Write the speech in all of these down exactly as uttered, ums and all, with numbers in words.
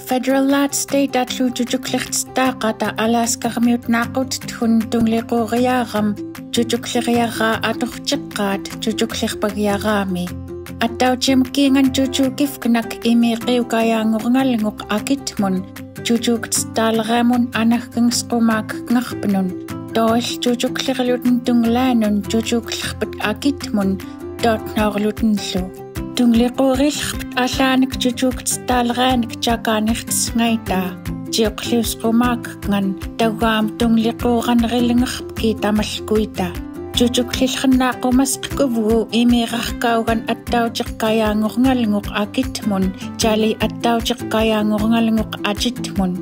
Federal at state atlu jujukliqtitaqata Alaska ġmiut naqut tun tungliquriaram jujukliqiara atuqtiqat jujukliqpagiarami. Attautimkiingan jujukifknak imiqiukaiangurngalnguq akitmun jujuktitalramun anahkingsqumakngarpnun. Toil jujukliqlutun tunglaanun jujukliqput akitmun tootnaurlutunlu. Tungliqurilqput allaanik jujuktitalraanik jakaniqtsngaita. Jiuqliusqumakngan taugaam tungliquranrilngarpki tamallkuita. Jujuklilqnaq umasqkuvgu imiraqkaugan attautiqkaiangurngalnguq akitmun jali attautiqkaiangurngalnguq atitmun.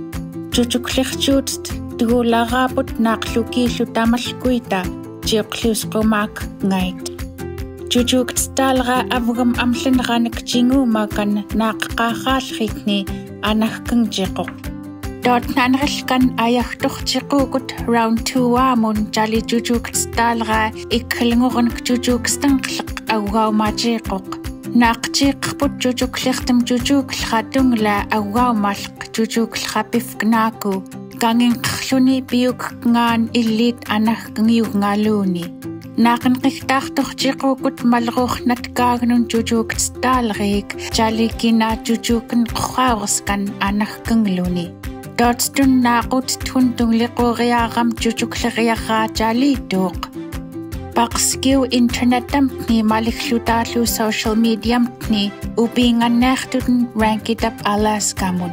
Jujukliqjuut tgularaaput naqlukilu tamallkuita jiuqliusqumakngait. Jujuktitalra avgum amlnranik jingumakan naqqaqalritni anahkngjiquq. Tootnanrilkan ayagtuqjiqukut round two-amun jali jujuktitalra iklngurnik jujukstngqlq augaumajiquq. Naqjiqput jujukliqtm jujuklra tunglaa augaumalq jujuklra pifknaku. Kanginqrluni piukkngaan illit anahkngiungaluni. Naqnqigtaqtuqjiqukut malruqnatkagnun jujuktitalriik jali kina jujuknqraurskan anahkngluni. Tootstun naqut tun tungliquriaram jujukliriara jali tuuq. Paqskiu internetamtni maliklutaallu social mediamtni upiinganniaqtutun Rankitap Alaskamun.